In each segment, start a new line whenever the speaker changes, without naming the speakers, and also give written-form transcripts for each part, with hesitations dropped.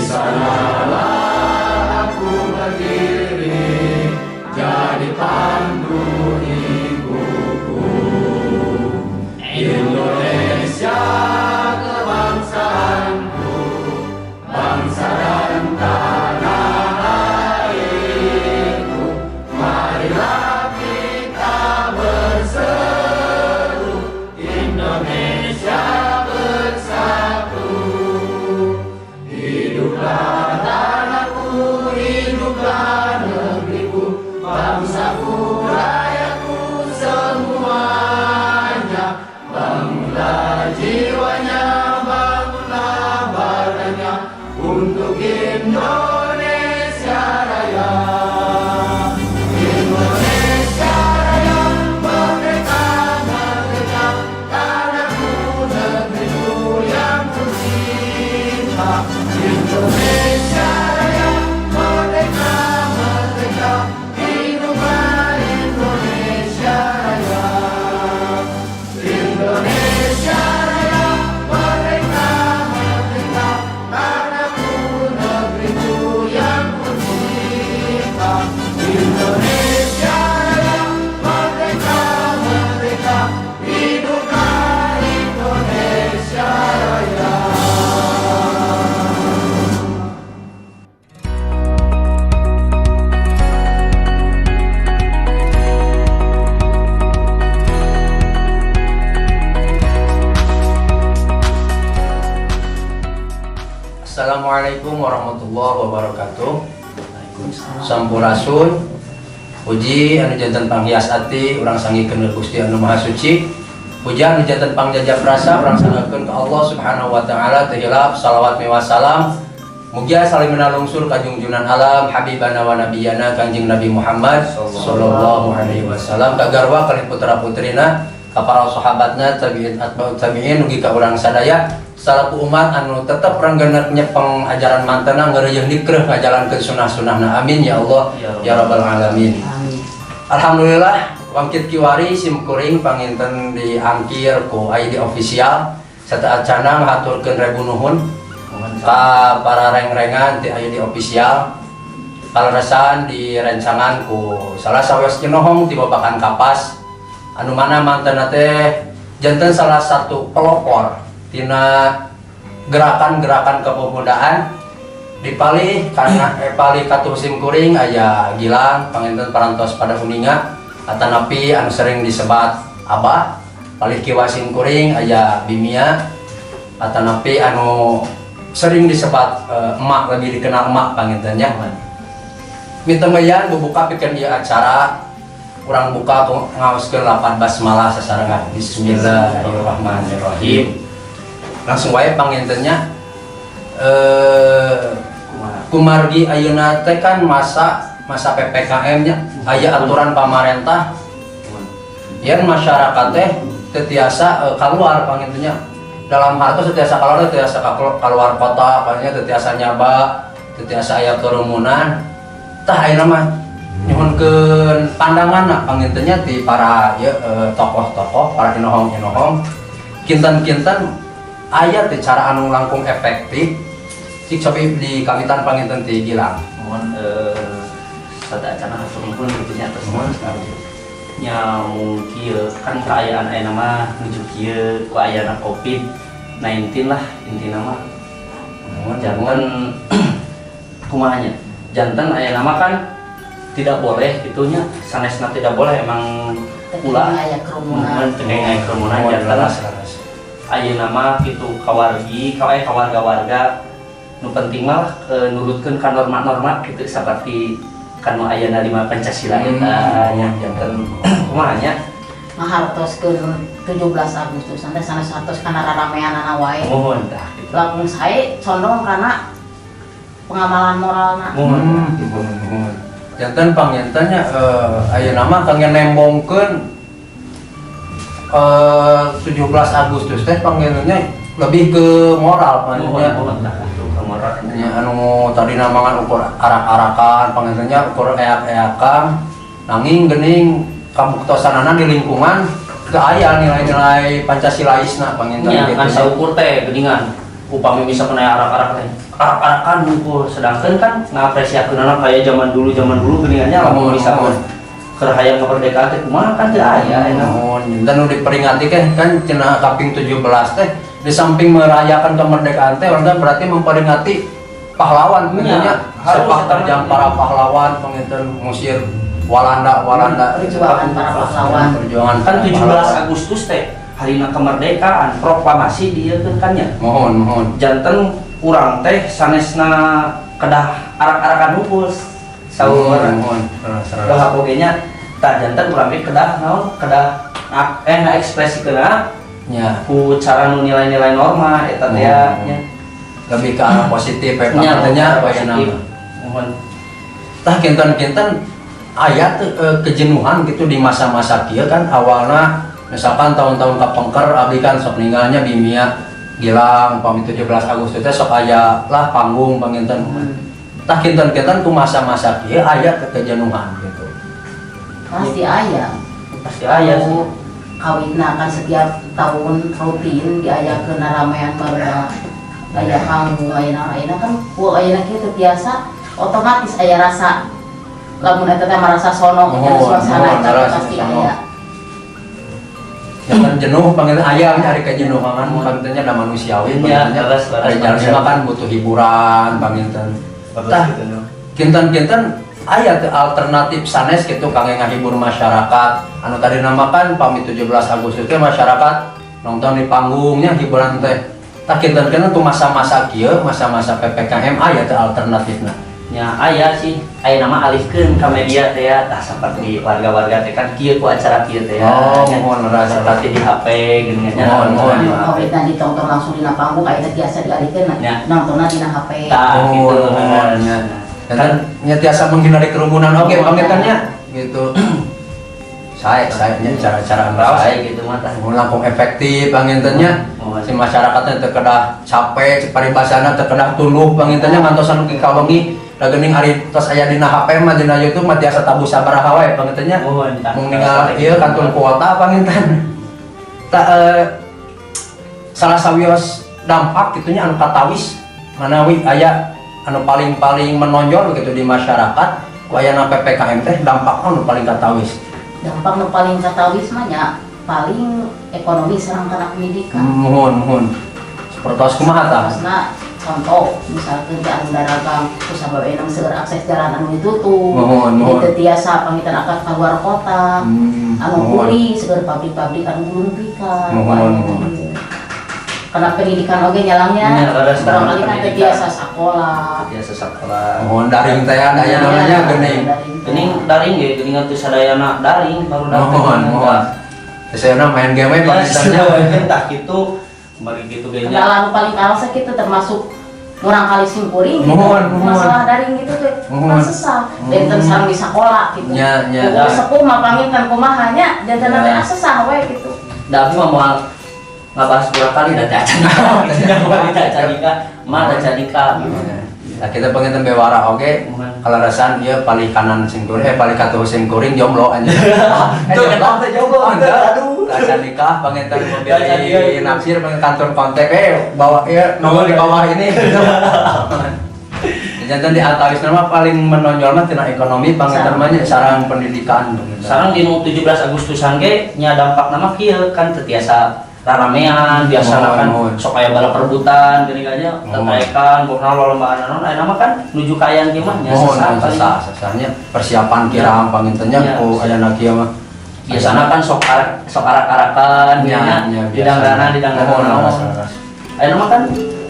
Sanalah aku berdiri, jadi pandu ibuku. Indonesia kebangsaanku, bangsa dan tanah airku. Marilah kita berseru, Indonesia bersatu. Hiduplah tanahku, hiduplah negeriku, bangsaku, rakyatku semuanya. Bangunlah jiwanya, bangunlah badannya untuk Indonesia Raya. Indonesia Raya, merdeka, merdeka, tanahku, negeriku yang ku cinta. Indonesia Raya, merdeka, merdeka, hiduplah Indonesia Raya. Indonesia Raya, merdeka, merdeka, tanahku, negeriku yang ku cinta. Indonesia Raya, merdeka, merdeka, hiduplah Indonesia Raya.
Assalamualaikum warahmatullahi wabarakatuh. Sampurasun. Puji anu janten panghias ati urang sanggikeun ka Gusti anu Maha Suci. Puji anu janten pangjajap rasa urang sanggakeun ka Allah Subhanahu wa taala. Teu hilap salawat miwah salam mugia salimna lungsur ka junjunan alam, habibana wa nabiyana Kanjeng Nabi Muhammad sallallahu alaihi wasallam, ka garwa kalih putra putrina, ka para sahabatna, tabi'in, atba'ut tabi'in, ugi ka urang sadaya salaku umat anu tetep ranggenek nyepeng ajaran mantena, ngeureuyeun nikreuh ngajalankeun sunah-sunahna. Amin ya Allah ya rabbal alamin.
Amin.
Alhamdulillah, wangkit kiwari sim kuring panginten diangkir ku ID official. Sateuacana ngahaturkeun rebu nuhun ka para reng-rengan ti ID official. Kaleresan direncangan ku salah sawios inohong ti Babakan Kapas, anu mana mantena teh janten salah satu pelopor tina gerakan-gerakan kepemudaan dipalih karena palih katuh sim kuring aya Gilang, panginten parantos pada uninga, atanapi anu sering disebat Abah. Palih kiwa sim kuring aya Bimia, atanapi anu sering disebat emak, lebih dikenal emak panginten nya. Mitemeyan bubuka pikeun ieu acara, urang buka ngaoskeun lapan basmalah sasarengan. Bismillahirrahmanirrahim. Langsung wae panginten nya, kumargi ayeuna teh kan masa masa PPKM nya, aya aturan pamarentah yen masyarakat teh teu tiasa keluar panginten nya. Dalam hal teu tiasa keluar, teu tiasa keluar kota panginten, teu tiasa nyaba, teu tiasa aya kerumunan. Tah, ayeuna mah nyuhunkeun pandangan panginten nya ti para ya, tokoh-tokoh, para inohong-inohong, kinten-kinten aya teh cara anu langkung efektif. Cik cobi di kamitan panginten ti Gilang.
Mohon sateuacana hatur nuhun gitu nya atas nya. Mungkin kan kaayaan aya mah nuju kieu ku ayana Covid 19 lah intina mah.
Mohon.
Janten kumaha nya, janten aya nama kan tidak boleh gitunya, sanesna tidak boleh emang ulah
aya kerumunan.
Mohon teu aya kerumunan.
Mohon.
Janten
Leres, leres.
Ayeuna mah kitu kawargi ka kawarga-warga nu penting mah nurutkeun ka norma-norma gitu, seperti kanu ayana lima Pancasila eta nya. Janten kumaha nya?
Ngahartoskeun 17 Agustus teh sanes hartos kana rarameanana wae.
Mohon tah gitu.
Langkung sae condong kana pengamalan moralna.
Mohon.
Mohon, mohon. Janten panginten nya, ayeuna mah kangge nembongkeun 17 Agustus teh panginten nya lebih ke moral
Mohon.
Panginten nya.
Mohon tah gitu ka moral.
Nya, anu tadi mangan ukur arak-arakan panginten nya, ukur eak-eakan, nanging geuning kabuktosanana di lingkungan teu aya nilai-nilai Pancasilaisna panginten
nya
gitu
kan
nya.
Saukur teh geuningan. Upami misalkan aya arak-arak teh, arak-arakan hungkul, sedangkan kan ngapresiakeunana kayak zaman dulu geuningan nya, lamun misalkan keur hayang kemerdekaan teh kumaha, kan teu aya enak.
Mohon, dan nu diperingati kan kan cenah kaping 17 teh di samping merayakan kemerdekaan teh urang teh berarti memperingati pahlawan nya,
harus
sepak
eta
terjang
mah.
Para pahlawan panginten ngusir Walanda Walanda.
Perjuangan para pahlawan.
Perjuangan
Kan 17
pahlawan.
Agustus teh harina kemerdekaan, proklamasi dia kan nya.
Mohon, mohon.
Janten urang teh sanesna kedah arak-arakan hungkul saur
Mohon, mohon.
doa oge nya. Tah, janten urang teh kedah naon, kedah ngaekspresikeunna ku cara nu nilai-nilai norma eta teh ya nya.
Lebih ke arah positif ya
Nya,
pangintennya
positif.
nama.
Mohon.
Tah, kinten-kinten aya teu kejenuhan gitu di masa-masa kieu? Kan awalnya misalkan tahun-tahun kapengker abdi kan sok ninggalnya Bimia Gilang pami 17 Agustus teh sok aya lah panggung panginten. Tah, kinten-kinten ku masa-masa kieu aya teu kejenuhan gitu?
Pasti aya.
Pasti aya sih.
Anu, kawitna kan setiap tahun rutin diayakeun ramean barudak, aya panggung, aya ayeuna kan ku ayeuna kieu teu biasa, otomatis aya rasa lamun eta teh merasa sono
Mohon,
suasana
mohon,
eta teh
rasa
pasti
sono.
Aya.
Ya kan jenuh panggil aya ari kejenuhan kan pangintennya ada manusiawi.
Iya,
pangintennya
leres, leres,
ari jalmi
manusiawi.
Mah kan butuh hiburan panginten. Tah,
gitu.
Kinten-kinten aya teu alternatif sanes gitu kangge ngahibur masyarakat anu tadi namakan pami 17 Agustus teh masyarakat nonton di panggungnya hiburan teh? Tah, kinten-kinten tuh masa-masa kieu, masa-masa PPKM, aya teu alternatifna?
Nya, aya sih, aya nama alihkeun ka media teh ya. Tah, seperti warga-warga teh kan kieu ku acara kieu teh ya.
Oh,
Nya,
mohon, leres.
Seperti di HP geuning nya.
Mohon, mohon.
Di HP.
Kawitna ditonton langsung dina panggung, ayeuna tiasa dialihkeun
Ya.
nontonna dina HP.
Tah,
Oh,
gitu.
mohon, ya. Dan nya tiasa menghindari kerumunan oke
Mohon.
Pangintennya gitu. Saya nya cara-cara anu
Raos
sae.
aya gitu mah tah.
Mun langkung efektif pangintennya
Mohon.
Si masyarakatnya teu kedah capek, paribasana teu kedah tunduh pangintennya ngantosan dugi ka wengi. Da geuning ari tos aya dina HP mah, dina YouTube mah tiasa tabuh sabaraha wae pangintennya.
Mohon, tah.
Mung ningal ieu kantun kuota panginten. Tah, salah sawios dampak gitunya anu katawis manawi aya anu paling-paling menonjol gitu di masyarakat ku ayana PPKM teh, dampak anu paling katawis?
Dampak nu paling katawis mah nya paling ekonomi sareng kana pendidikan.
Mohon, mohon. Seperti kumaha tah?
Maksudna contoh misalkan teh anu dagang kusabab enang seueur akses jalan anu ditutup.
Mohon,
Jadi
mohon.
teu tiasa pangitan akad keluar kota. Anu kuli seueur pabrik-pabrik anu gulung tikar.
Mohon,
Wah,
mohon.
ieu. Karena pendidikan oge nyalangnya
Nya, leres,
barangkali kan teu
pendidikan.
tiasa sekolah.
Biasa sekolah.
Mohon, daring teh ada aya namanya geuning.
Geuning daring ge, geuning teu sadayana daring baru datang.
Mohon, mohon. Saya main game
Ya,
pangintennya.
tah kitu. Kembali gitu ge nya.
Kendala anu paling karaos gitu termasuk murang kali simkuring gitu.
Mohon, mohon.
Masalah daring gitu tuh
Mohon.
kan sesah. Janten sareng di sekolah gitu.
Nya, nya.
Kuku sepuh mah panginten kumaha nya, janten
Ya.
teh sesah we gitu.
Da abi mah moal ngabahas dua kali da teh acan nikah. Da acan nikah, mah da acan nikah.
Nah, kita pengen bewara oke.
Mohon.
Kalarasan ieu paling kanan singkuring, paling katuh singkuring jomblo anjing.
Tuh, eta teh jomblo.
Oh, enggak.
Aduh.
Acan nikah panginten
Acan
mobil
nikah.
naksir pengen kantor kontak, bawa ya nomor di bawah ini gitu. Janten di antawis mah paling menonjol mah tina ekonomi panginten mah nya sareng pendidikan.
Sareng di nu 17 Agustusan ge nya dampak nama kieu kan teu tiasa raramean biasa
Mohon,
kan
mohon.
sok aya balap perebutan geuning aja
Mohon.
tataekan bohna lolombaan naon, aya nama kan nuju kaayaan kieu mah nya
Mohon
sesah paling.
sesah sesahnya persiapan kirang pangintennya
Ya.
ku ayana kieu mah.
Biasana kan sok arak sok arak-arakan
Nya,
nya
nya,
di dangrana di dangrana
Mohon,
naon.
leres, leres.
Aya nama kan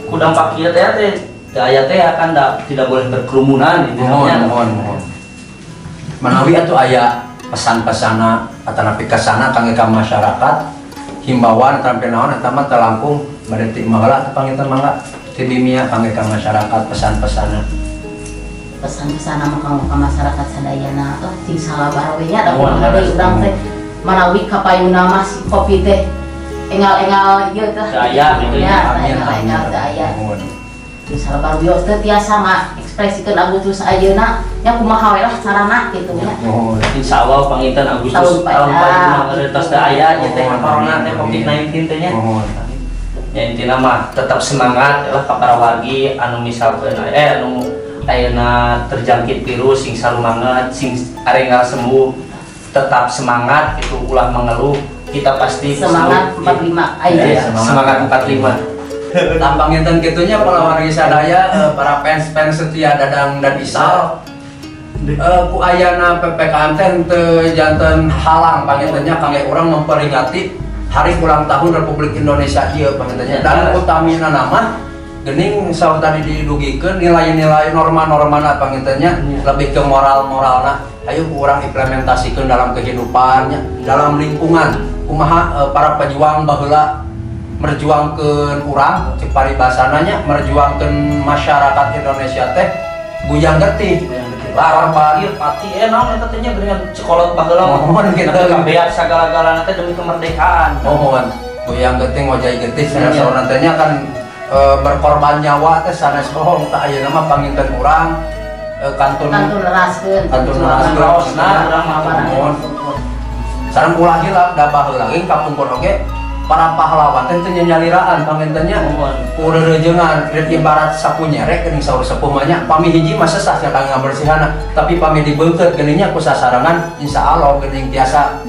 ku dampak kieu teh teh teu aya teh kan da, tidak boleh berkerumunan gitu
Mohon,
nya.
Mohon, mohon. Manawi atuh aya pesan-pesana atanapi kesana kangge ka masyarakat, himbauan tampil naon eta mah teu langkung bade ti maheula atuh panginten, mangga ti Bimia kangge ka masyarakat pesan-pesana.
Pesan-pesan mah kanggo ka masyarakat sadayana lah cing salabar we nya, da
Mohon,
kumaha deui
leres.
urang teh manawi kapayuna mah si kopi teh engal-engal ieu teh.
Teu aya gitu
ya,
nya.
engal-engal teu aya.
Mohon.
Cing salabar, wios teu tiasa ngaekspresikeun Agustus ayeuna nya kumaha we lah carana gitu nya.
Mohon.
Insya Allah panginten Agustus
Tahun
tahun
pada.
2025 tos teu aya nya teh
Mohon,
corona teh
amin.
COVID-19 teh nya.
Mohon.
Ya, intinya mah tetap semangat lah ka para wargi anu misalkan anu ayeuna terjangkit virus, sing salumanget, sing arenggal sembuh, tetap semangat gitu, ulah mengeluh, kita pasti
Semangat
sembuh.
45 ayo.
Iya, semangat 45.
Tampang enten kitunya para wargi sadaya, para fans-fans setia Dadang dan Isal, ku ayana PPKM teh teu janten halang pangintennya kangge urang memperingati hari ulang tahun Republik Indonesia ieu pangintennya. Dan utamina nama geuning saur tadi didugikeun nilai-nilai norma-normana pangintennya, lebih ke moral-moralna, ayo ku urang implementasikeun dalam kehidupannya, dalam lingkungan. Kumaha para pejuang baheula merjuangkeun urang, cek paribasana nya, merjuangkeun masyarakat Indonesia teh guyang getih.
Korban pati naon eta teh nya, geuningan sekolot baheula mah.
Mohon gitu.
Kabeat sagala-galana teh demi kemerdekaan.
Mohon guyang getih, ngojay getih sanes.
Iya.
Teh nya kan berkorban nyawa teh sanes bohong. Tah, ayeuna mah panginten urang kantun
Kantun neraskeun.
Kantun neraskeun.
Raosna urang mah.
Mohon. Sareng ulah hilap da baheula ge kapungkur oge para pahlawan teh teu nyaliraan pangintennya.
Mohon.
Ku rerejengan, ibarat sapu nyerek geuning saur sepuh mah nya, pami hiji mah sesah nya kangge ngabersihana, tapi pami dibeungkeut geuning nya ku sasarengan, insyaallah geuning tiasa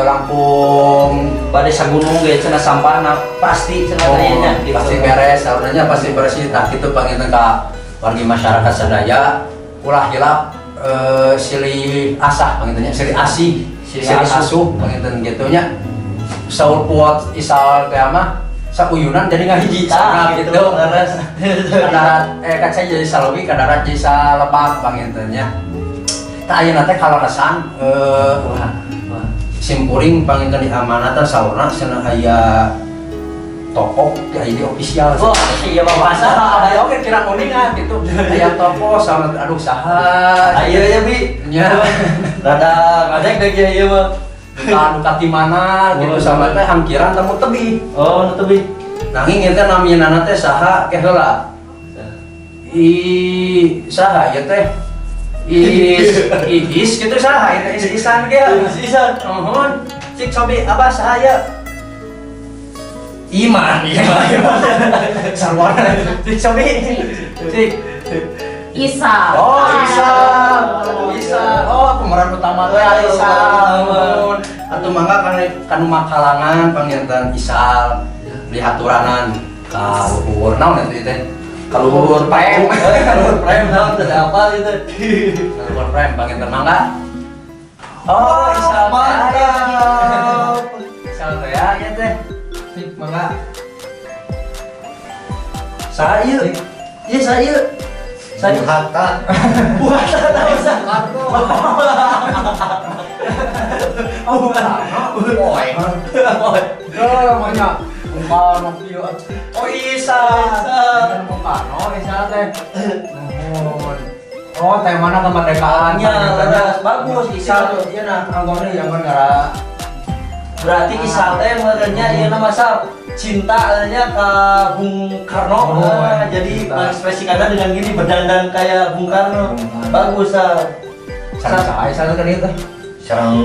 langkung
Bade sagunung ge cenah sampahna pasti cenah
Oh,
teh nya gitu.
Pasti beres saurnya, pasti bersih. Tah, kitu panginten ka wargi masyarakat sadaya, ulah hilap silih asah panginten nya, silih asih,
Silih
silih
asuh.
asuh panginten kitu nya. Saur kuat Isal teh mah sauyunan jadi ngahiji.
Tah,
nah,
gitu.
gitu.
Leres.
Kadarat kaca jadi saleuwi, kadarat jadi salebak panginten nya. Tah, ayeuna teh kaleresan
Wah, wah.
simkuring panginten diamanatan saurna cenah aya tokoh di ID official.
Wah, iya mah bahasa.
Aya oke kira kuningan gitu, aya tokoh sama, aduh, saha?
Ayo ya, Bi.
Nya.
Rada ngadek deh ya ieu mah.
Duka duka di mana gitu sama teh hangkiran tamu tebih.
Oh, nu tebih.
Nanging eta namina teh saha ke heula? I saha ieu teh? Is Iis gitu, saha ieu teh? Is Isan ge.
Isan.
Nuhun. Cik cobi abah, saha ieu?
Iman, iman.
Sarwana. Cik cobi. Cik.
Isa.
Oh, Isa. Isa. Oh, pemeran utama teh Isa. Nuhun. Atuh mangga kan kanu makalangan panginten Isal dihaturanan ka luhur naon eta teh? Kaluhur prem.
Kaluhur prem naon teh, apa itu?
Kaluhur prem panginten, mangga. Oh, Isal teh.
Mantap.
Isal teh ya, ieu teh. Sip, mangga.
Saha ieu? Ieu saha ieu? Saha?
Bung Hatta.
Bung Hatta tahu sa.
Oh, Boy. Oh, namanya Bung Karno kieu. Oh, Isa. Bung Karno, Isa teh. Nuhun. Oh, temana kemerdekaan.
Ya, leres. Bagus,
Isa
Isal.
Iya nah, anggone yang ngara.
Berarti Isal teh meureunnya ieu nama Sal cinta nya ke Bung Karno.
Oh,
Nah, jadi
cinta.
mengekspresikannya dengan gini, berdandan kayak Bung Karno.
Bung Karno.
Bagus, Sal.
Sareng saha Isa teh kan ieu teh?
Sareng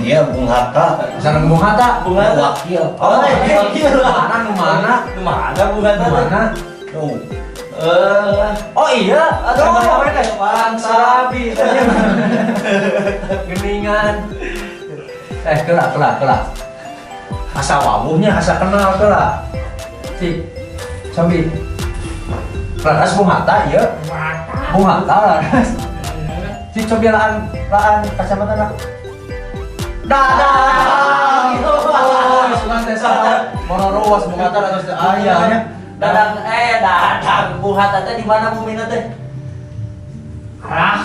ya Bung Hatta.
Sareng Bung Hatta.
Bung Hatta.
Wakil.
Oh, wakil.
Mana nu mana?
Nu mana Bung Hatta?
Nu
Teh?
mana?
Tuh.
Eh, oh iya,
Aduh,
aduh,
teh.
mantap.
Serabi. Geningan. Kelak kelak kelak. Asa wawuhnya, asa kenal kelak. Cik. Sambi. Leres Bung Hatta ieu. Bung Hatta leres. Cik cobi laan laan kacamata lah. Dadah. Oh, sugan teh saha? Mororuas Bung Hatta atos teu aya nya.
Dadang, dadang Bung Hatta teh di mana bumina teh?
Ah,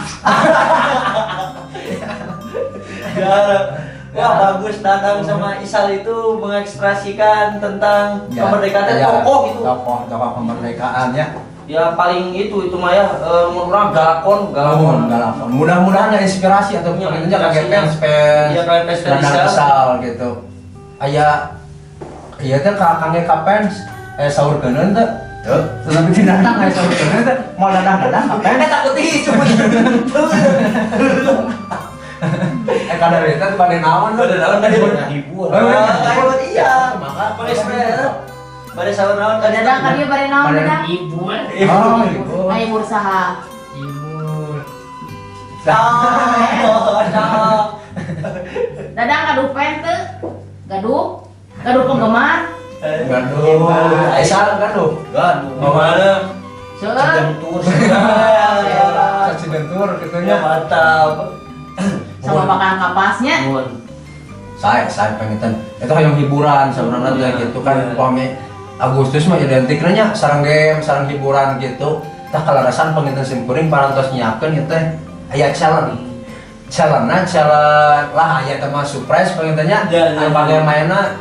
Ya, wah, bagus, Dadang sama Isal itu mengekspresikan tentang
Ya,
kemerdekaan
ya,
tokoh gitu.
Tokoh tokoh kemerdekaan ya.
Ya paling itu mah ya menurut orang galakon, galakon.
Galakon, galakon. Mudah-mudahan ya inspirasi atau
Iya,
paling kayak
inspirasinya.
fans fans.
Iya, kayak fans-fans
Dadang
Isal.
Isal gitu. Aya iya teh ka kangge ka fans sahur keuneun teh.
Tuh.
Tetapi di datang aya sahur keuneun teh mau dadah-dadah ka fans.
Eh, takut ih cuma
Kadar eta teh bade naon?
Bade naon, tadi?
Hibur.
Oh,
iya.
Maka
Mengekspresikan. Bade saur naon ka dieu?
Dadang ka dieu bade naon, Dadang?
Ibu.
Oh, ibu.
Ayo berusaha.
Ibu.
Oh, nah.
Dadang gaduh pen teu? Gaduh? Gaduh penggemar?
Gaduh. Aisyah gaduh.
Gaduh. Mana?
Seueur.
Cidentur.
Cidentur kitu
Ya
nya.
mantap.
Sama makan kapasnya.
Mun.
Saya pengen itu hayang hiburan sebenarnya
Iya,
gitu kan
iya.
upami Agustus mah identik nya sareng game sareng hiburan gitu, tah kalarasan panginten simkuring parantos nyiapkeun ieu teh aya challenge challenge na challenge lah, aya teh mah surprise panginten nya.
Ya, ya,
Anu panggil mainna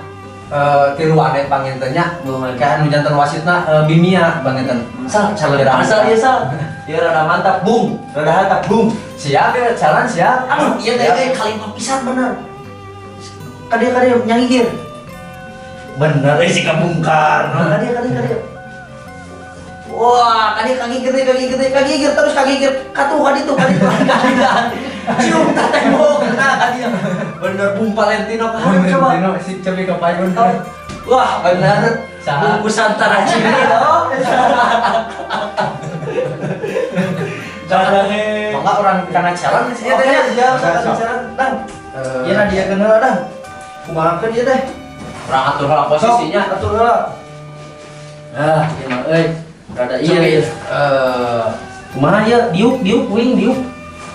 tiluan panginten nya.
Lumayan.
Kayak anu janten wasitna Bimia panginten.
Sal,
challenge.
Asal ieu sal. Ieu rada mantap, bung. Rada mantap, bung.
Siap ya, challenge siap.
Aduh, iya teh euy kalimat pisan bener. Kadieu kadieu nyangigir. Bener euy si kabungkar. Kadieu kadieu kadieu. Wah, kadieu kagigir deui, kagigir deui, kagigir terus kagigir. Katuh kaditu kaditu kaditu. Cium ta tembok nah kadieu. Bener Bung Valentino ka coba.
Valentino si cebi ka payun.
Wah, bener.
Saha?
Bungkusan taracini loh.
Dadang.
Mangga urang kana challenge sih
Oke,
teh nya.
siap, siap, siap. Dang.
Eh,
Iya, nah dia kenal dang. Kumaha ieu teh?
Urang atur heula posisinya.
Sok, atur heula.
Ah, ieu mah euy. Rada iya.
Iya,
Ieu.
eh
Kumaha ieu? Diuk, diuk, wing, diuk.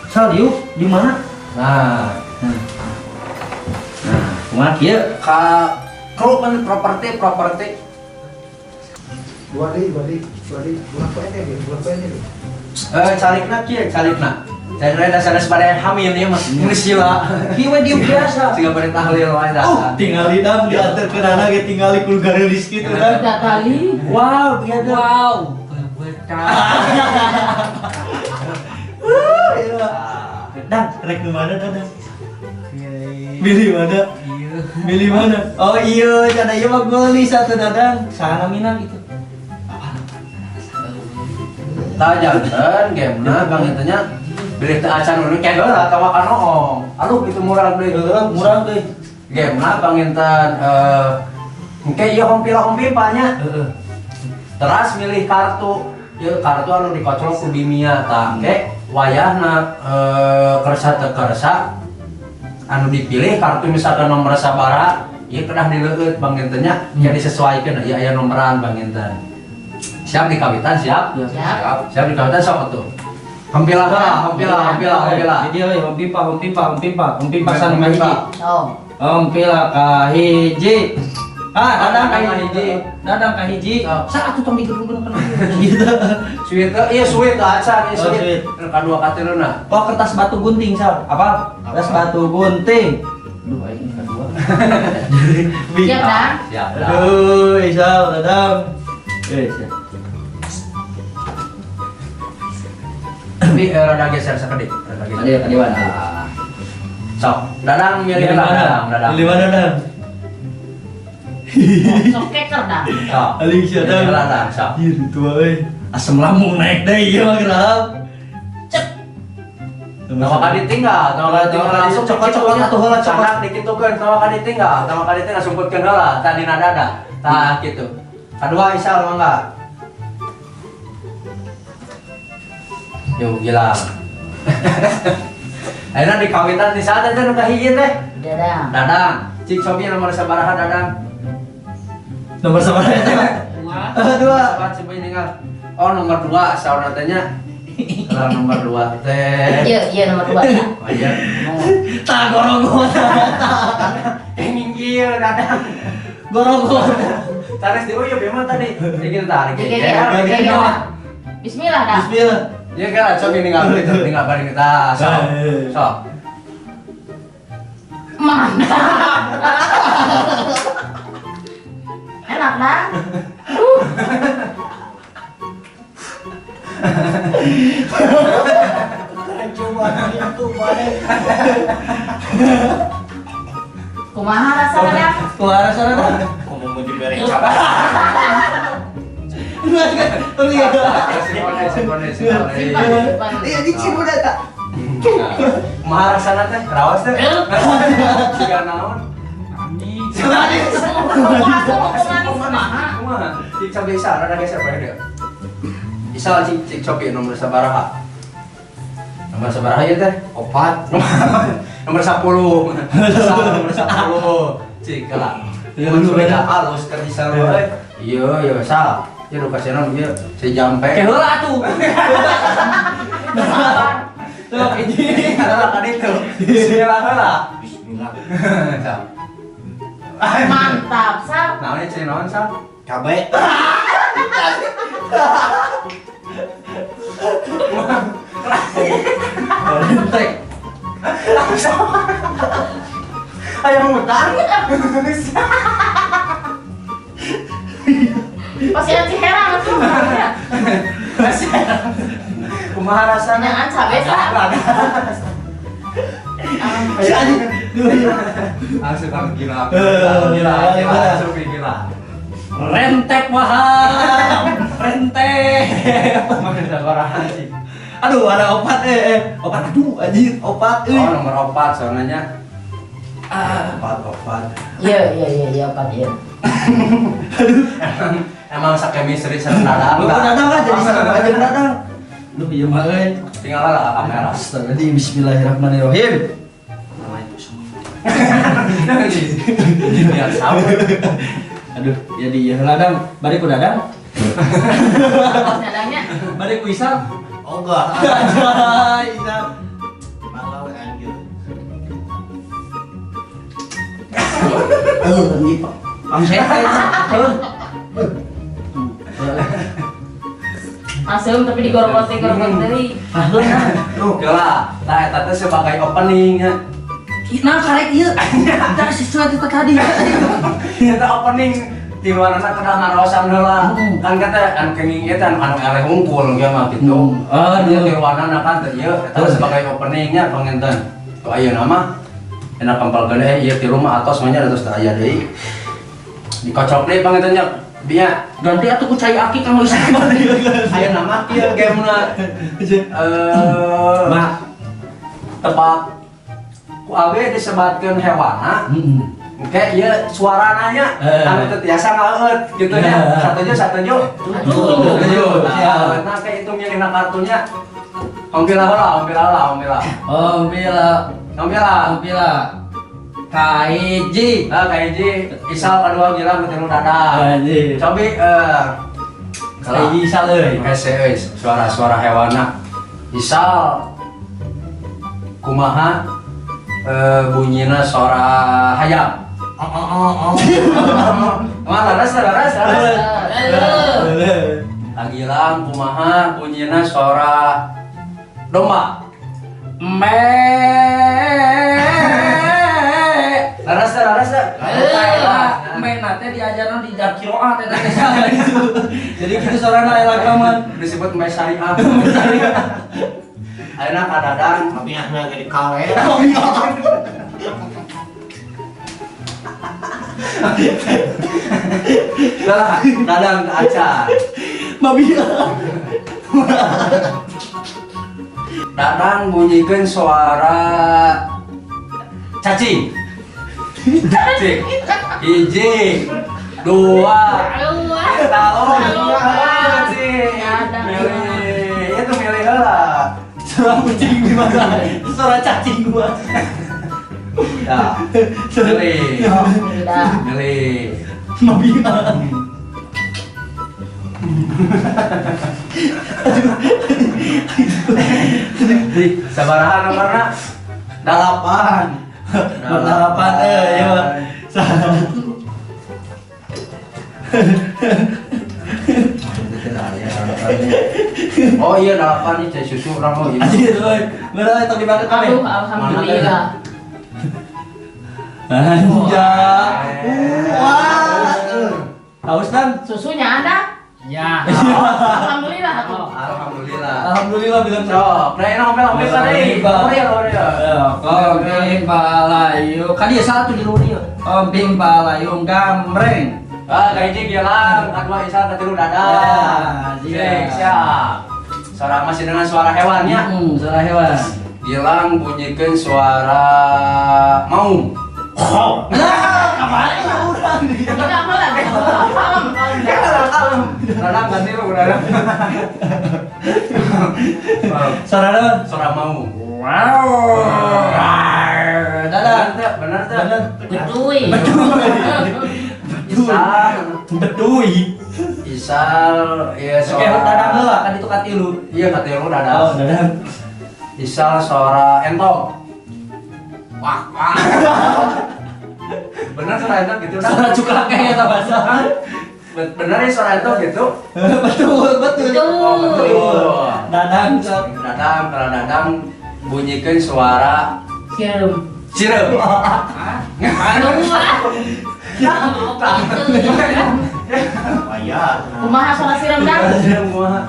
Sal diuk di mana?
Nah,
Nah, kumaha kieu?
Ka kru kan properti properti.
Dua deh, dua deh, dua deh, bulan poe deh, bulan poe deh.
Eh, calikna kieu, calikna. Cari rada sanes pada yang hamil ieu mah. Geus sila.
Kieu we diuk biasa.
Siga bade tahlil wae dah.
Oh, tingali dam diantar ke nana ge tingali kudu garelis gitu kan.
Tiga kali.
Wow, biasa.
Wow, betah.
Iya. Dang, rek nu mana Dadang? Milih mana?
Iya.
Milih mana?
Oh iya, canda ieu mah geulis satu Dadang.
Saha namina gitu?
Tah janten gamena bang itu nya bilih teu acan nu kayak heula atawa kanoong. Aduh itu murah deui.
Heeh, murah deui.
Gamena panginten engke ieu hompila hompipa nya.
Heeh.
Teras milih kartu. Ieu kartu anu dikoclok ku Bimia tah engke wayahna kersa teu kersa anu dipilih kartu misalkan nomor sabaraha ieu kedah dileueut panginten nya, jadi disesuaikan ieu aya nomoran panginten. Siap dikawitan siap?
Siap.
Siap dikawitan sok atuh. Hampila heula, hampila, hampila, hampila.
Jadi euy, hompipa, hompipa, hompipa, hompipa san ka hiji.
Oh.
Hompila ka hiji. Ah, dadang ka
Dadang ka
hiji.
hiji.
Dadang ka hiji.
Oh.
Sa atuh tong digerungkeun kana gitu.
Sweet teh, iya sweet acan, iya
Oh,
sweet.
sweet.
Kadua katiluna.
Oh, kertas batu gunting, Sal. Apa? Kertas batu gunting. Duh, aing kedua.
Siap, Dang?
Siap. Dah.
Aduh, Isal, Dadang. Eh, siap.
Tapi rada geser sakedik, rada geser.
Ada ka mana?
Ah. Sok, Dadang milih
Milih
lah,
mana?
Dadang, Dadang.
Milih mana, Dang?
Sok keker, Dang.
Sok.
Aling sia, Dang.
Milih lah, Dang, sok.
Ih, tua euy. Asam lambung naik deh ieu mah gerahap.
Cek.
Tawa ka ditinggal, tawa ka ditinggal langsung
Cokot-cokot atuh heula, cokot.
Sanak dikitukeun, tawa ka ditinggal, tawa ka ditinggal sumputkeun heula, tah dina dada. Tah kitu. Kadua Isal mangga. Yo gila. Ayeuna dikawitan di saat teh nu kahiji teh.
Dadang.
Dadang, cik cobi nomor sabaraha Dadang?
Nomor sabaraha eta?
Dua.
Dua.
Sabar coba ninggal. Oh nomor 2 saurna teh nya. Kalau nomor 2 teh.
Iya, iya nomor dua ya.
Oh iya.
Oh.
Tah gorong-gorong.
Minggir Dadang.
Gorong-gorong.
Taris diuyup ya mah tadi. Dikit tarik.
Oke, oke, oke, oke. Bismillah, Dang.
Bismillah.
Iya kan, coba ninggal itu, tinggal balik kita. Sok. Sok.
Mantap. Enak, Dang.
Coba itu mana?
Kumaha rasana, Dang?
Kumaha rasana, Dang?
Ngomong mau dibere.
Iya.
Simpan, simpan, simpan.
Simpan, simpan.
Iya, di sini udah tak.
Kumaha rasana teh? Rawas teh? Siga naon?
Manis. Kumaha, kumaha?
Kumaha? Cik cobi Isal, rada geser bae dia. Isal, cik cik cobi nomor sabaraha? Nomor sabaraha ieu teh?
4.
Nomor 10. Isal nomor 10. Cik lah.
Ya, lu
beda halus keur Isal euy. Iya, iya Sal. Ieu nu kasihan ieu si jampe.
Ke heula atuh.
Tuh, hiji heula ka ditu. Bismillah heula.
Bismillah.
Sal.
Mantap, Sal.
Naon ieu, naon Sal?
Cabe.
Rentek.
Ayo ngutang.
Pasti ada herang tuh.
Kumaha rasana?
Nyangan cabe, Sal.
Si anjing.
Langsung kan gila.
Eh,
Gila, gila,
gila.
langsung gila.
Rentek waham. Rentek.
Mana sabaraha sih?
Aduh, ada 4 4, aduh anjir, 4 euy.
Oh, nomor 4 soalnya.
Ah, 4 4.
Iya, iya, iya, iya, 4 iya.
Emang sakemistri sareng Dadang.
Lu kok Dadang lah jadi sareng aja Dadang. Duh, ieu mah euy.
Tinggal lah kamera.
Astagfirullahaladzim, bismillahirrahmanirrahim.
Nama itu semua.
Jadi biar sama.
Aduh, jadi ya Dadang, bari ku Dadang,
Dadangnya.
bari ku Isal.
Oh enggak.
Anjay, Isal.
Malah we anjir.
Anjing, Pak.
Angset. Heuh.
Masuk tapi digorokot-gorokot deui.
Ah, heuh.
Tuh, lah. Tah eta teh sebagai opening nya.
Nah, karek ieu. Tah sesuatu teh tadi.
Eta opening di warna kedah ngaraosan heula. Kan kata anu kenging ieu teh anu anu eleh hungkul ge mah kitu.
Ah,
Ieu
iya.
di warna kan teh ieu eta sebagai openingnya panginten. Tuh ayeuna mah enak kempel gede ieu ti rumah atos mah nya terus teu aya deui. Dikocok deui panginten nya. Bia
Ganti atuh ku cai aki kanggo Isal.
ayeuna mah kieu gamena
Ma.
tebak ku awe disebatkeun hewana.
Heeh.
Oke, ieu suarana nya anu teu tiasa ngaeut kitu nya. Satuju, satuju.
Tujuh.
Tujuh. Nah, nah kayak itu milihna kartunya. Om pila heula, om pila heula, om pila.
Om pila,
Om pila.
om pila. Kahiji.
Ah, kahiji Isal kadua Gilang katilu Dadang.
Anjir.
Cobi
Kahiji Isal euy.
Hese euy, suara-suara hewana. Isal kumaha bunyina suara hayam.
Oh oh oh oh.
Mah laras laras laras.
Halo.
Gilang kumaha bunyina suara domba.
Me.
Laras laras.
Me nate diajarna di kiroah teh teh
Gitu. Jadi gitu sorana aya lagaman.
Disebut me syariah. Ayeuna ka Dadang.
Tapi ahna jadi kale.
Lah, Dadang acan.
Mabia.
Dadang bunyikeun suara cacing. Cacing. Hiji, dua, tahun. Cacing. Milih, itu milih heula.
Suara kucing di mana? Suara cacing gua.
Ya. Milih.
Alhamdulillah.
Milih.
Mabia.
Sabaraha nomorna?
8. Nomor 8 ya.
Oh iya 8 nih cai susu urang mau ieu.
Anjir euy. Bener tong dimakan kabeh.
Aduh, alhamdulillah.
Anjay. Wah. Haus kan?
Susunya ada?
Ya.
Alhamdulillah atuh.
Alhamdulillah.
Alhamdulillah bilang
Sok, nah ini ngomel ngomel tadi. Korea Korea.
Komping palayu. Kan dia satu di luar dia. Komping palayung gambreng.
Ah, kahiji Gilang, kadua Isal, katilu Dadang.
Ya,
Cek, siap. Suara masih dengan suara hewannya.
Suara hewan.
Gilang bunyikan suara maung.
Nah,
Kemarin urang.
Enggak malah. Kalem, kalem.
Kalem.
Dadang ganti lu dadang.
Suara naon?
Suara mau.
Wow.
Dadang.
Bener teu? Bener teu?
Bener.
Betul.
Isal.
Betul.
Isal ya
Oke,
suara.
dadang heula kan itu katilu.
Iya katilu
Oh,
dadang.
dadang.
Isal suara entong. Wah, wah. Bener suara entong gitu kan?
Suara cuklak kayaknya tak bahasa.
Bener ya suara entong gitu?
Betul, betul.
Oh, betul.
Dadang sok.
Dadang, kalau dadang bunyikan suara
Sirum.
sirup.
Bayar.
Kumaha suara sirum dah?
Sirup kumaha?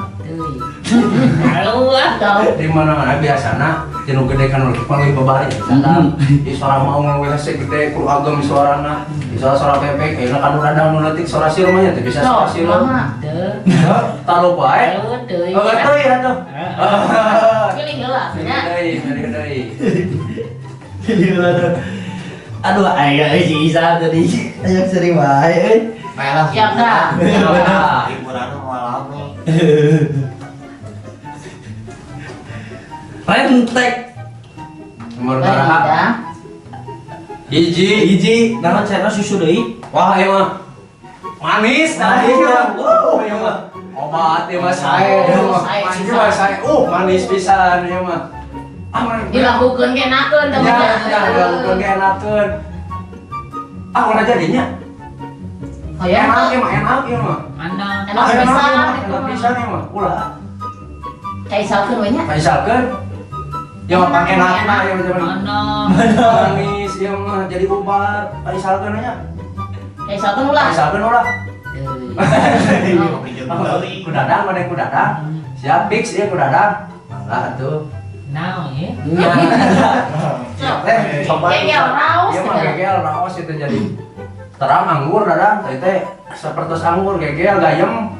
Tahu.
Di mana-mana biasana tinu gede kan leutik mah leuwih babari sadar. Di suara mau leuwih hese gede kudu agem suarana. Di suara suara bebek ayeuna kan dadang nu leutik suara sirup mah nya teu bisa suara
Sok,
sirup.
kumaha? Teu.
Heuh, talup wae.
Teu.
Oh, teuy atuh.
Pilih heula
Pilih
nya.
deui, pilih deui.
Gila tuh. Aduh, ayo si Isa tadi. Ayo sering wae euy.
Baiklah.
Siap dah.
Hiburan mau rame.
Rentek.
Nomor
Baik,
baraha?
dah.
Hiji.
Hiji, naon cenah susu deui?
Wah, ieu mah manis nah
Manis,
ieu mah.
wow, ieu mah.
Obat ieu mah sae. Ieu mah.
Sae
Ieu mah sae. Manis pisan ieu mah. Ah, manis.
Dilakukeun ge enakeun teh.
Ya, ya, dilakukeun ge enakeun. Ah, ulah jadinya.
Hoyong
Enak
teu?
ieu mah, enak ieu mah.
Enak
Ah, enak
pisan
ieu mah,
itu
enak
mah.
pisan ieu mah. Ulah.
Kaisalkeun we nya.
Misalkan ya mah
Enak,
enak
enak.
nah ieu mah manis ieu mah jadi obat. Misalkan nya.
Kaisalkeun ulah.
Misalkan ulah.
Kopi jeung deui.
Ku dadang mana ku dadang. Siap fix ieu ku dadang. Mangga atuh.
Naon ya?
Eh, coba.
Gegel raos
Iya mah
segala.
gegel raos itu jadi terang anggur dadang teh teh sepertos anggur gegel gayem.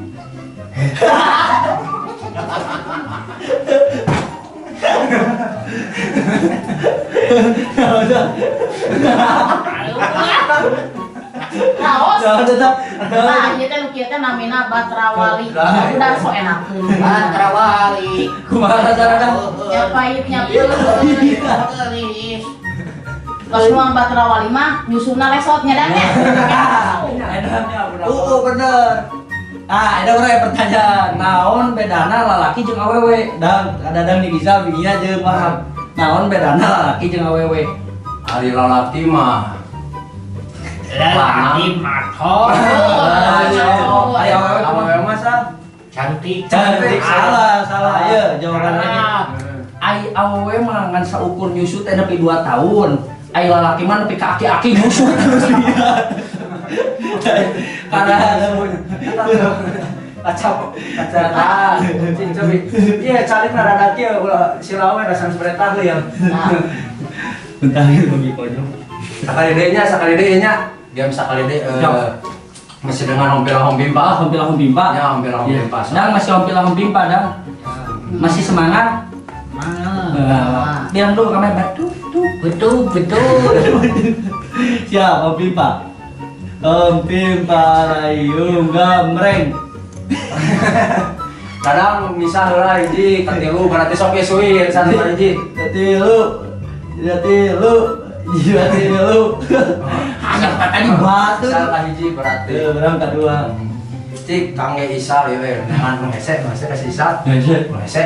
Raos.
Naon tetap.
Nah, ieu teh nu kieu teh namina Batrawali.
Nah,
Udah sok enakeun.
Batrawali.
Kumaha carana?
Nya pahit nya peureus. Tos nuang Batrawali mah nyusuna lesot nya dan nya.
Bener. Ah, ada orang yang pertanyaan, naon bedana lalaki jeung awewe? Dang, dadang di bisa binya jeung paham. Naon bedana lalaki jeung awewe?
Ari lalaki mah
Lelaki mato.
Oh,
Ayo awewe
awewe mah sah.
Cantik.
cantik. Salah, salah. Ayo jawabannya.
Ai awewe mah ngan saukur nyusu teh nepi 2 tahun. Ai lalaki mah nepi ka aki-aki nyusu terus dia.
Karena
Kaca kaca ah cing cobi. Iya calik na rada kieu ulah silawe dasar sebentar ya.
Nah,
bentar bagi konyol.
Sakali deui nya, sakali deui nya. Game sakali deui
Siap.
masih dengan hompila
Ah,
hompimpa.
hompila hompimpa.
Ya, hompila hompimpa.
Dang masih hompila hompimpa, Dang. Masih semangat?
Mana?
Eh, bilang dulu kamera batu tuh.
Betul betul.
Siap, Om Pimpa. Om Pimpa Rayung Gamreng.
Kadang misah heula hiji katilu berarti sok isuin satu hiji.
Katilu, katilu, katilu.
Hanya tadi
Batu.
Misah hiji berarti.
Tuh, berang kedua.
Cik kangge Isa ieu we neangan nu hese, nu hese ka si Isa.
Hese.
Nu hese.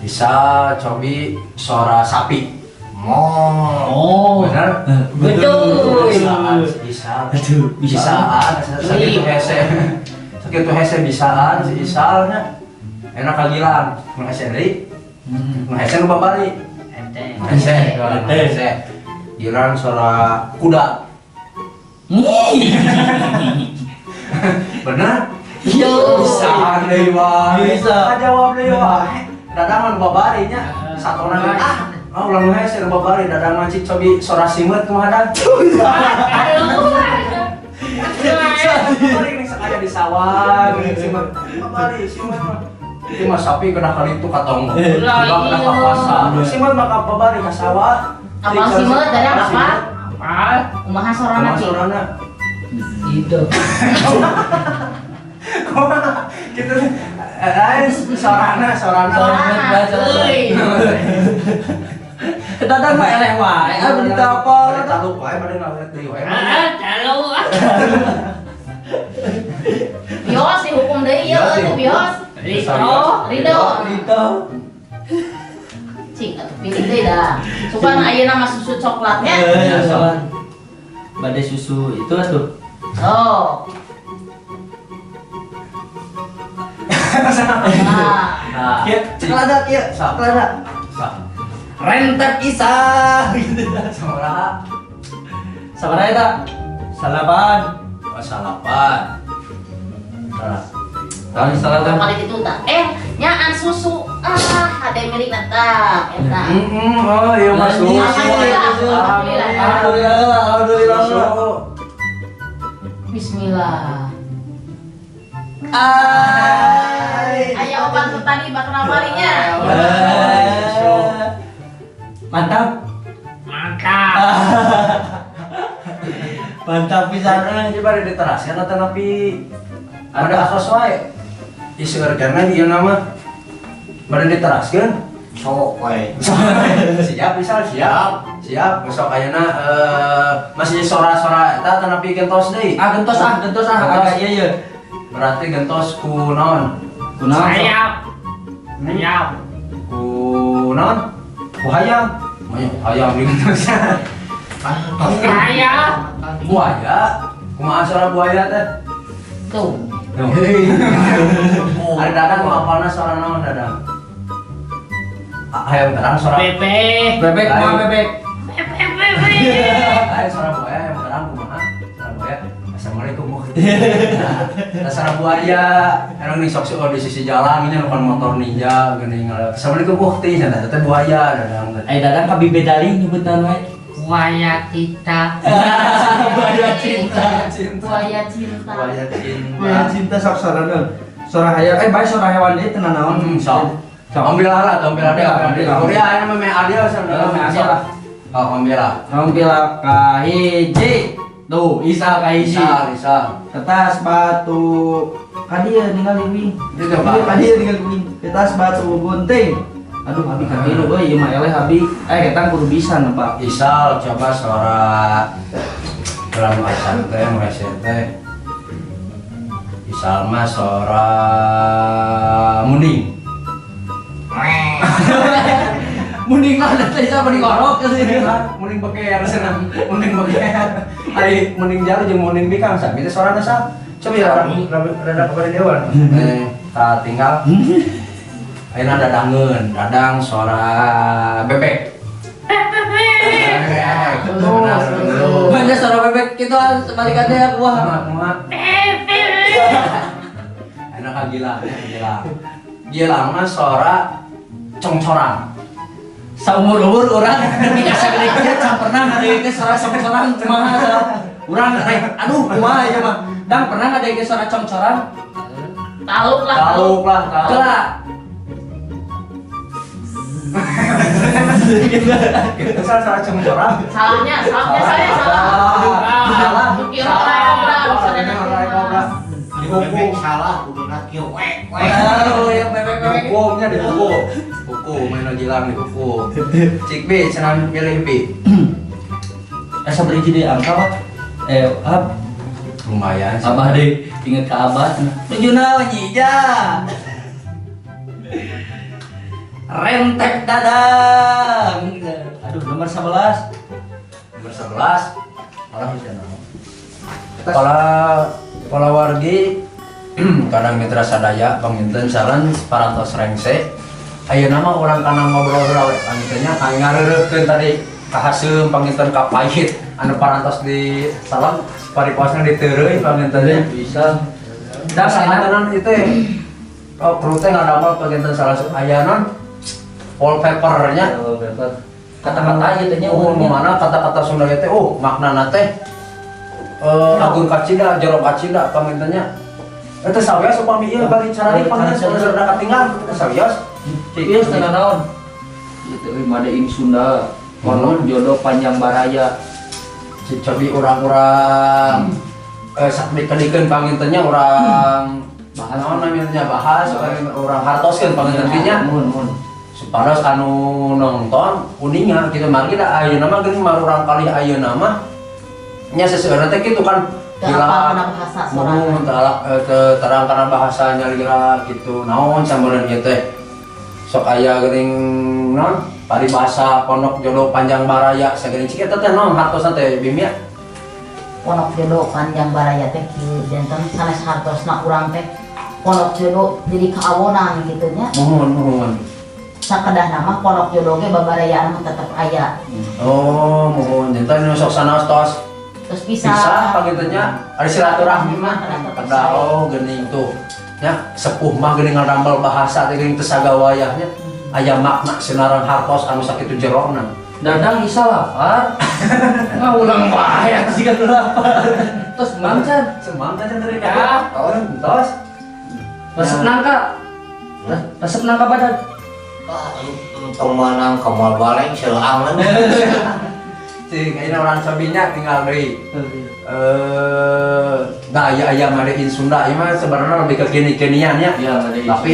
Isa cobi suara sapi.
Mo.
Oh.
Bener?
Betul.
Bisaan si Isa.
Aduh,
Bisaan sakitu hese. Sakitu hese bisaan si Isalnya. Enak kagilan, nu hese deui. Nu hese nu babari.
Ente.
Nu hese, nu hese. Gilan suara kuda. Bener?
Iya.
Bisaan deui wae.
Bisa.
Jawab deui wae. Dadangan babari nya. Satona deui. Ah, ulah nu hese nu babari dadangan cik cobi sora simeut kumaha dang. Babari nih sekali di sawah geuning simeut. Babari simeut mah. Ieu mah sapi kena kali itu katong.
Lah,
Ulah kena
iya.
ka pasar. Simeut mah ka babari ka sawah.
Apal simeut, dadang apa?
Apal.
Kumaha sorana
Kumaha
Ci?
sorana?
Itu.
Kumaha? Gitu. Sorana, sorana.
Sorana. Euy.
Dadang mah eleh wae, ah beli telepon.
Bade taluk wae, bade ngalihat deui wae.
Ah, calo.
Bios dihukum deui ieu
Bios
atuh
dihukum.
bios.
Rito.
Ridho.
Gitu.
Cing atuh pilih deui dah. Sugan ayeuna mah susu coklatnya.
Ya, soal badai susu itu atuh.
Oh. Nah,
Nah,
Kieu, cek lada kieu,
Sok.
lada.
Sok.
Rentep isa gitu.
Sabaraha?
Sabaraha eta? Salapan.
Oh, salapan.
salah. Tahun salah kan?
kali itu tah. Eh, nyaan susu. Ah, ada yang milik tah eta.
Oh iya masuk.
Alhamdulillah. Alhamdulillah.
Alhamdulillah, alhamdulillah.
Susu.
Bismillah.
Ai.
Aya obat petani bakal marinya.
Eh, mantap.
Mantap.
Mantap pisan euy.
Ini bade diteraskan atau napi ada asos wae. Isu karena ieu nama bade diteraskeun.
Sok we.
Siap misal siap. Siap besok ayeuna masih sora-sora eta atau napi gentos deui.
Ah gentos, ah gentos, ah
Gentos.
agak iya iya.
Berarti gentos ku naon?
Kunaon? Sok?
Sayap. Sayap.
Ku naon? Ku hayam. Maya hayam di gentos.
Saya.
Buaya. Kumaha suara buaya teh?
Tuh.
Tuh. Ada Dadang mau apalna suara naon Dadang? Ah, hayam terang suara
Bebek.
Bebek kumaha bebek?
Bebek. Bebek.
Ayo suara buaya hayam terang kumaha? Suara buaya. Assalamualaikum. Nah, suara buaya. Emang nih sok sih di sisi jalan ini bukan motor ninja geuning. Assalamualaikum ukti cenah teh buaya Dadang teh.
Eh Dadang ka bibedali nyebutan wae.
Buaya kita.
Buaya cinta.
Buaya cinta.
Buaya cinta.
Buaya cinta sok suara naon? Suara hayam eh bae suara hewan deui teu naon.
Sok. Ambil lah, ambil adil, ambil adil. Korea ini mah adil
Heeh, meh adil lah.
Oh, ambil lah.
Ambil ka hiji. Tuh, Isal ka hiji.
Isal, Isal.
Kertas batu kadieu ningali wing.
Itu coba.
Kadieu kadieu ningali wing. Kertas batu gunting. Aduh, abi katilu euy, ieu mah eleh abi. Eh, eta kudu bisa nebak.
Isal coba suara dalam acan teh mulai teh. Isal mah suara munding.
Munding lah teh Isal mending orok
Munding beker senang, munding beker. Ari munding jalu jeung munding bikang sami teh suarana sa. Coba ya orang rada kepada dewan. Eh, tak tinggal. Ayeuna dadangeun, dadang suara bebek. Bebek. Benar, betul.
Banyak suara bebek gitu ah, sebalikannya ya wah.
Kumaha, kumaha. Enak kan gila, gila. Gilang mah suara congcorang.
Saumur-umur urang demi asa gede kieu can pernah ngadengkeun suara congcorang kumaha sa. Urang rek aduh kumaha ieu mah. Dang pernah ngadengkeun suara congcorang?
Taluk lah.
Taluk lah, taluk.
Kelak.
Itu salah suara congcorang.
Salahnya, salahnya saya salah.
Salah.
Kira orang kobra, misalnya
Orang kobra.
Bebek
Dihukum.
salah kuduna kieu wek wek.
Aduh, ya bebek bebek.
Dihukumnya dihukum. Hukum main gilang dihukum. Cik B, senang milih B.
Asa berhiji deui angka Pak. Eh, ab,
Lumayan sih.
Abah deh, inget ke Abah.
Tujuh naon nyija. Rentek Dadang.
Aduh, nomor 11.
Nomor 11. Orang bisa naon. Pola pola wargi kadang mitra sadaya panginten sareng parantos rengse. Ayeuna mah urang kana ngobrol heula we pangintennya kang ngareureuhkeun tadi kahaseum panginten ka pahit anu parantos di salam paripasna diteureuy pangintennya.
Bisa.
Dan sahantenan itu ya. Oh, perlu teh ngadamel panginten salah aya non wallpapernya.
Wallpaper. Kata-kata ieu teh nya.
Oh, nu mana kata-kata Sunda ieu teh oh maknana teh agung kacida, jero kacida pangintennya. Eta sawios upami ieu bari carani panginten saudara katinggal eta sawios.
Ieu setengah naon? Ieu teh euy made in Sunda. Konon jodoh panjang baraya.
Cik cobi urang-urang sakdikeun panginten nya urang bahas naon namanya, bahas urang hartoskeun panginten nya
Mun mun.
Supados anu nonton uninga gitu, margi da ayeuna mah geuning marurang kali ayeuna mah nya seseueurna teh kitu kan.
Teu apal kana bahasa sorangan.
Muhun teu terang kana bahasanya lila gitu. Naon sameureun ieu teh sok aya geuning naon paribasa pondok jodoh panjang baraya sageuning. Cik, eta teh naon hartosna teh, Bim, ya?
Pondok jodoh panjang baraya teh kieu, janten sanes hartosna urang teh pondok jodoh jadi kaawonan gitu nya.
Muhun muhun.
Sakedahna mah pondok jodoh ge babarayaan mah tetep aya.
Oh, muhun, janten nu sok sanaos tos
terus bisa.
Bisa panginten nya ada silaturahmi mah
Tetep
kedah
sae.
Oh, geuning tuh nya, sepuh mah geuning ngadamel bahasa teh geuning teu sagawayahnya aya makna sinaran hartos anu sakitu jerona.
Dadang bisa lapar. Ngawulang wae sih kan lapar. Terus mang can.
Semang kan dari
Ya.
tos.
Resep nangka. Resep nangka badan.
Ah, entong menang kamal baleng seuangan.
Cing, ayeuna urang cobinya tinggal deui. Nah, aya aya made in Sunda, ieu mah sebenarnya lebih ke kini-kinian ya.
Iya, made in.
Tapi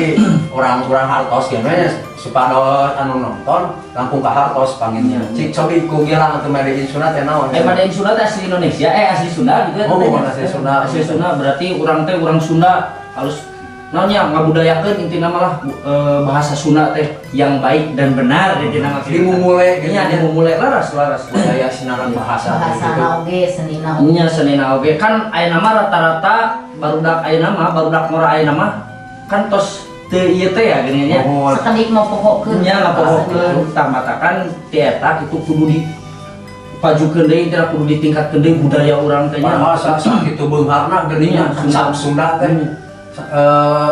orang-orang hartos ge nya supados anu nonton langkung ka hartos panginten.
Iya.
Cik cobi ku Gilang atau made in Sunda teh naon?
Made in Sunda teh asli Indonesia, asli Sunda gitu ya.
Oh,
teh.
bukan asli Sunda.
Asli Sunda berarti urang teh urang Sunda harus naonnya ngabudayakeun intina malah bahasa Sunda teh yang baik dan benar intina mah.
Dimumule gitu
Iya,
ya.
dimumule, laras laras.
Budaya sinaran bahasa
Bahasa
gitu.
oge, senina oge.
Nya senina oge kan ayeuna mah rata-rata barudak ayeuna mah, barudak ngora ayeuna mah kan tos teu ieu teh ya geuning nya.
Oh,
Sakedik mau pohokeun.
Nya ngapohokeun tah, matakan ti eta kitu kudu di pajukeun deui teh, kudu ditingkatkeun deui budaya urang teh nya.
Padahal sakitu beungharna geuning nya
Iya, Sunda.
cap Sunda teh.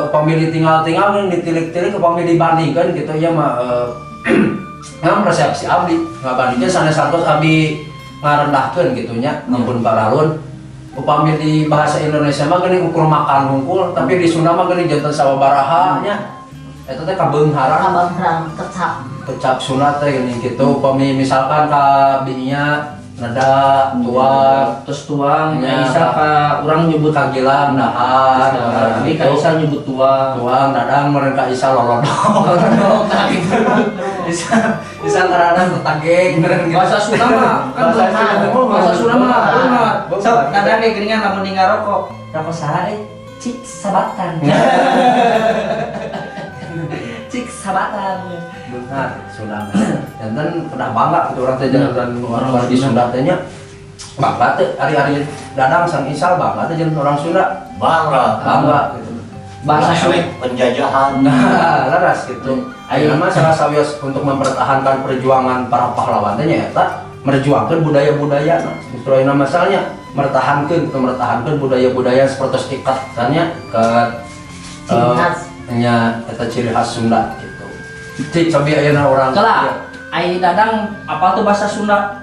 Upami ditinggal-tinggal geuning ditilik-tilik, upami dibandingkeun gitu ya mah ngam persepsi abdi ngabandingkeun sanes santos abdi ngarendahkeun gitu nya, ampun paralun, upami di bahasa Indonesia mah geuning ukur makan hungkul, tapi di Sunda mah geuning janten sababaraha nya, eta teh kabeungharan.
Kabeungharan kecap.
Kecap Sunda teh geuning gitu, upami misalkan ka binya nada tuang.
Terus tuang.
Ya.
Ya, isa ka urang nyebut
ka Gilang dahar.
Tapi ka Isa nyebut tuang.
Tuang, dadang meureun ka Isa lolodok.
Lolodok, nah gitu.
Isa Isa ngaranna tetageng meureun gitu.
Bahasa Sunda mah kan
Bahasa Sunda mah.
Bahasa Sunda mah beunghar.
Beunghar.
Sok kadang ge geuningan lamun ninggal rokok, rokok saha euy? Cik sabatan. Cik sabatan.
Beunghar Sunda mah. Janten kedah bangga gitu urang teh janten orang wargi Sunda teh nya. Bangga teh ari-ari Dadang sang Isal bangga teh janten orang Sunda.
Bangga.
Bangga gitu.
Bahasa Sunda.
Penjajahan.
Nah, laras gitu. Ayeuna mah salah sawios untuk mempertahankan perjuangan para pahlawan teh nyaeta merjuangkan budaya-budaya. Nah, justru ayeuna masalahnya mertahankeun gitu, mertahankeun budaya-budaya seperti ikat nya ke
Ciri khas.
Nya eta ciri khas Sunda gitu. Cik cobi ayeuna urang.
Kela, ai Dadang apal tuh bahasa Sunda?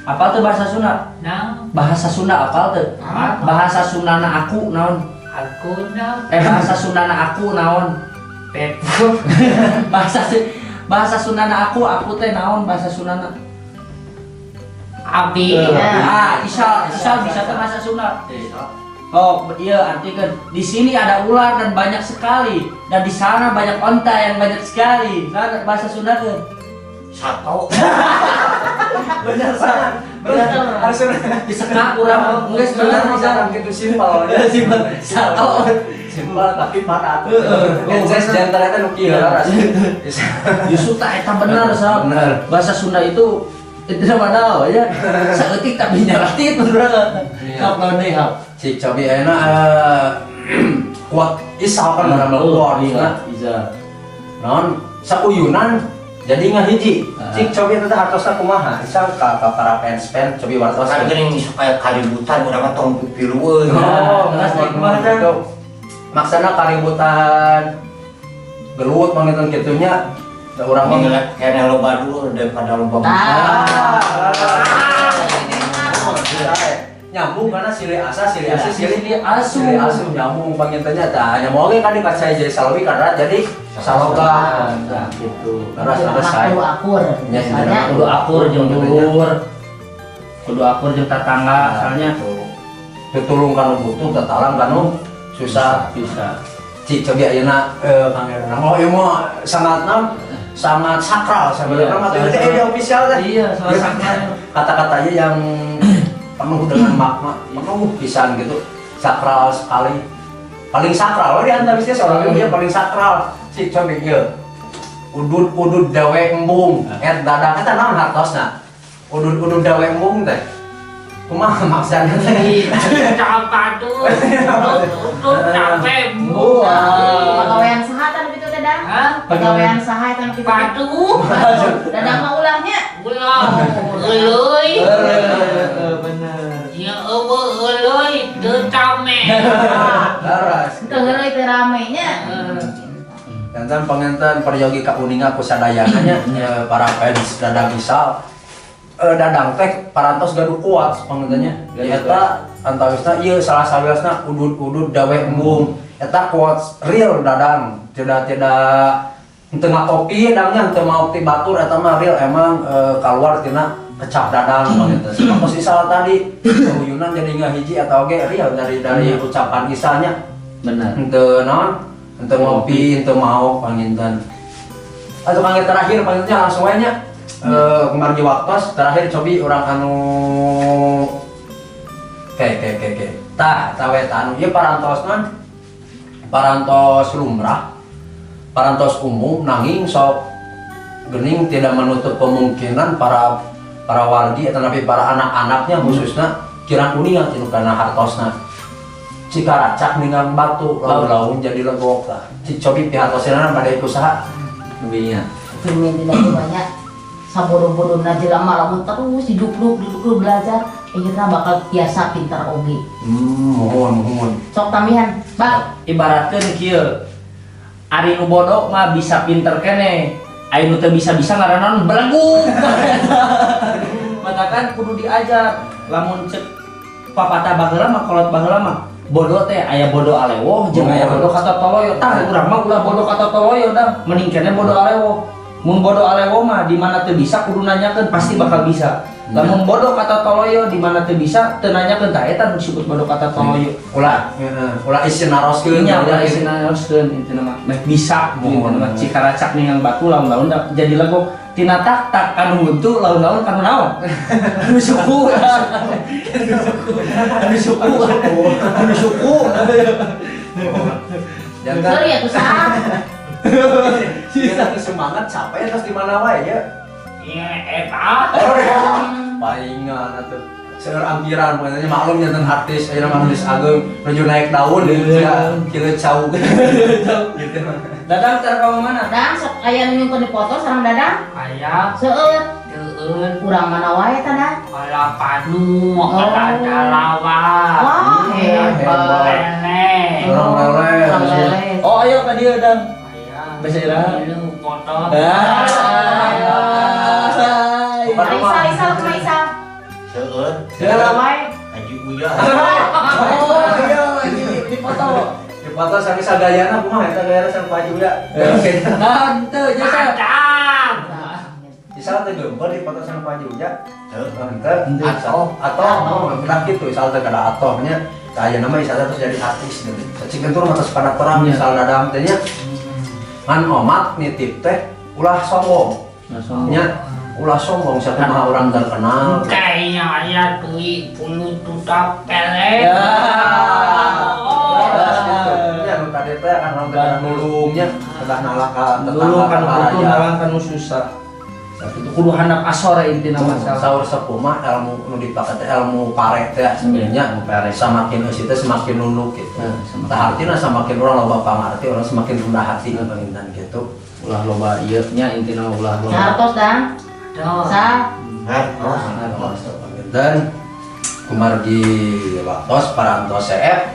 Apal tuh bahasa Sunda?
Nah,
Bahasa Sunda apal tuh?
Apa?
Bahasa Sundana aku naon?
Aku nah,
Bahasa Sundana aku naon?
Pepo.
Bahasa bahasa Sundana aku teh naon bahasa Sundana?
Abi.
Ah, Isal, Isal bisa teh bahasa Sunda. Oh, iya artikan di sini ada ular dan banyak sekali dan di sana banyak onta yang banyak sekali. Nah, bahasa Sunda kan.
Satu.
Benar, Sa.
Benar. Harus
Disekak urang geus bener
bisa
bisa.
gitu simpel.
Ya, simpel. Satu.
Simpel tapi padat.
Heeh.
Ences jantan eta nu kieu laras.
Justru tak eta bener, Sa.
Bener.
Bahasa Sunda itu sama tahu ya. Saeutik tapi nyaratit bener.
Iya.
Hap naon deui hap.
Cik cobi ayeuna kuat Isal kan ngaramel kuat.
Iya,
Nah,
bisa.
naon sauyunan jadi ngahiji.
Ah.
Cik cobi eta teh hartosna kumaha? Isal ka para fans-fans cobi wartos.
Kan geuning supaya kaributan urang mah tong pipilueun.
Oh,
Terus teh kumaha teh?
gitu. Maksana kaributan gelut panginten kitu nya da urang mah
Mending kene loba dulu daripada loba
Ah.
Nyambung karena silih asa silih asih silih
Silih asuh.
silih asuh nyambung pangintennya tah nya moal ge kan di saya jadi salwi karena jadi saloka.
Nah, gitu.
Laras laras saya
Kudu akur.
Ya,
Misalnya
Kudu akur jeung dulur. Kudu akur jeung tatangga soalnya.
Tutulung kanu butuh, tatalang kanu susah.
Bisa.
Cik cobi ayeuna pangeran. Oh ieu mah sangat naon? Sangat sakral sebenarnya
Iya,
mah teh
sangat
teh official teh.
Iya, sangat sakral.
Kata-katanya yang penuh dengan makna, penuh pisan gitu. Sakral sekali. Paling sakral di antawisnya seorang dia paling sakral. Cik cobi ieu. Udud-udud dawe embung, et Dadang eta naon hartosna? Udud-udud dawe embung teh. Kumaha maksudna teh?
Capatu, udud capek.
Wah.
Pagawean saha tah nu kitu teh, Dang?
Hah?
Pagawean saha eta nu kitu teh?
Patu,
Dadang mah ulahnya.
ulah, euy.
Bener.
Ya eueuh euy, teu tame.
Laras.
Teu heureuy teh rame nya.
Jantan panginten peryogi kauninga ku sadayana nya para fans Dadang Isal. Dadang teh parantos gaduh kuat panginten nya. Eta antawisna ieu salah sawiosna udud-udud dawe embung. Eta quotes real Dadang, tidak tidak henteu ngakopi dangnya, henteu mau ti batur, eta mah real emang keluar tina kecap Dadang panginten. Sapertos Isal tadi uyunan jadi ngahiji atau oge real dari ucapan Isalnya.
Bener.
Henteu naon? Henteu ngopi, henteu mau panginten. Atau panggil terakhir pangintennya langsung we nya. Kumargi waktos terakhir cobi urang anu ke. Tah, eta we tah anu ieu parantos naon? Parantos lumrah. Parantos umum nanging sok gening tidak menutup kemungkinan para para wargi atau tapi para anak-anaknya khususnya kirang uninga tinu kana hartosna. Cikaracak ninggang batu laun-laun jadi legok lah. Cik cobi pihartosna pada usaha.
Lebihnya.
Filmnya tidak banyak sabodo-bodona jelema lamun terus didukluk didukluk belajar akhirnya bakal biasa pintar oge.
Mohon mohon.
Sok tambihan, Bang.
Ibaratkeun kieu. Ari nu bodoh mah bisa pinter keneh. Ari nu teu bisa-bisa ngaranna beleguk. Matakan kudu diajar. Lamun cek papatah baheula mah, kolot baheula mah, bodoh teh aya bodoh alewoh jeung aya bodoh katotoloyo. Tah urang mah ulah bodoh katotoloyo dah, mending keneh bodoh alewoh. Mun bodoh alewoh mah di mana teu bisa kudu nanyakeun pasti bakal bisa. Lamun bodoh katotoloyo di mana teu bisa teu nanyakeun, tah eta nu disebut bodoh katotoloyo.
Ulah, heeh, ulah isin naroskeun.
Nya ulah isin naroskeun, intina mah meh bisa intina mah. Cikaracak ninggang batu laun-laun jadi legok, tina tak tak kanu huntu laun-laun kanu naon, kanu suku, kanu suku, kanu suku, kanu suku.
Jangan
Sorry ya usaha.
sisa semangat capek terus di mana wae ya.
Ya eta.
Palingan atuh. Seueur ampiran makanya maklum nyanten artis ayeuna mah artis ageung nuju naik daun ya kieu cau gitu.
Dadang cara kamu mana?
Dadang sok aya nu nyungkeun dipoto sareng Dadang.
Aya.
Seueur.
Seueur.
Urang mana wae tah, Dang?
Kala panu, kala dalawa.
Wah, hebat.
Lele.
Orang lele.
Urang lele.
Oh, ayo ka dieu, Dang.
Aya.
Bahasa Ira.
Lu foto.
Isal, Isal, kumaha Isal?
Seueur.
Urang wae.
Haji Uya.
Oh, iya, di foto.
Dipoto sami sagayana kumaha eta gayana sareng Pak Haji Uya.
Nah, henteu jasa.
Dadang.
Isal teh geumpeur dipoto sareng Pak Haji Uya.
Henteu.
Henteu.
Atoh.
Atoh, oh, nah kitu Isal teh kada atoh nya. Tah ayeuna mah Isal teh terus jadi artis gitu. Cing gentur mah tos pada terang Isal Dadang teh nya. Ngan omat nitip teh ulah sombong. Nya ulah sombong sakumaha orang terkenal.
Kayaknya aya duit puluh juta pelek.
Ya.
Oh.
Gitu. Ya nu tadi teh kan orang teh nulungnya kedah nalak ka tetangga
Nulung kanu
ka
butuh,
baraya.
nalang kanu susah. Sakitu kudu handap asor intina masalah.
Saur sepuh mah ilmu nu dipake teh ilmu pare teh sebenarnya
Ilmu pare.
Semakin eusi teh semakin nunduk gitu.
Nah, semakin.
Tah artina semakin urang loba pangarti, urang semakin rendah hati panginten gitu.
Ulah loba ieu nya intina mah ulah loba.
Hartos, Dang.
Tuh.
Sa.
Ngartos.
Dan kumargi waktos parantos CF.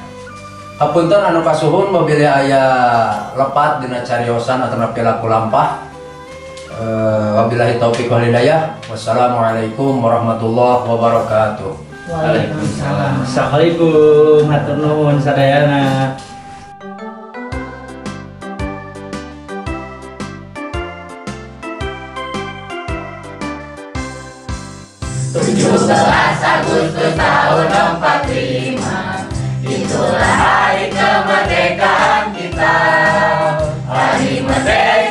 Hapunten anu kasuhun mobil aya lepat dina cariosan atau perilaku lampah. Wabillahi taufik wal hidayah. Wassalamualaikum warahmatullahi wabarakatuh.
Waalaikumsalam.
Assalamualaikum, hatur nuhun sadayana.
17 Agustus tahun 45. Itulah hari kemerdekaan kita. Hari merdeka.